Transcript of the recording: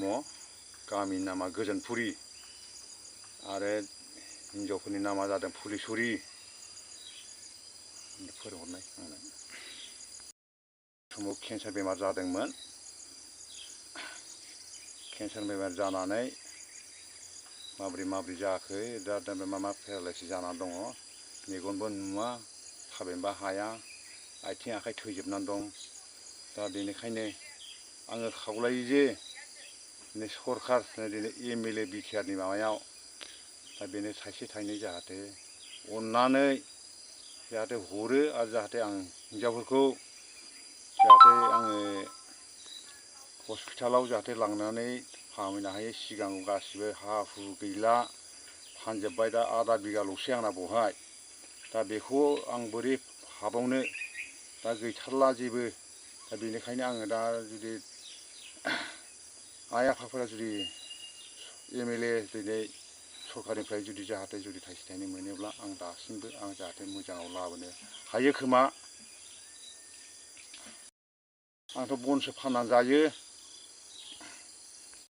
ब्रह्म गामिनि नामा गोजोनपुरी आरो हिन्जावफोरनि नामा जादों फुलेस्वरी फोरोंहरनाय आंनो समाव केन्सार बेमार जादोंमोन केन्सार बेमार जानानै माब्रै जाखो दा मा पेरालाइसिस जानानै दङ मेगनबो नुवा थाबायनोबो हाया आथिं आखाइ थैजोबनानै दं दा बेनिखायनो आङो खावलायो जे सरकार दिनै एमएलए बिटिआरनि माबायाव दा बेनो थाइसे थाइनै जाहाथे अननानै जाहाथे हरो आरो जाहाथे आं हिन्जावफोरखौ जाहाथे आङो हस्पिटालाव जाहाथे लांनानै फाहामहैनो हायो सिगां गासिबो हा हु गैला फानजोब्बाय दा आधा बिगाल'सै आंना बहाय दा बेखौ आं बोरै हाबावनो दा गैथारला जेबो दा बेनिखायनो आङो दा जुदि आइ आफाफोरा जुदि एमएलए दिनै सरकारनिफ्राय जुदि जाहाथे थाइसे थाइनै मोनोब्ला आं दासिमबो आं जाहाथे मोजाङाव लाबोनो हायो खोमा आंथ' बनसो फाननानै जायो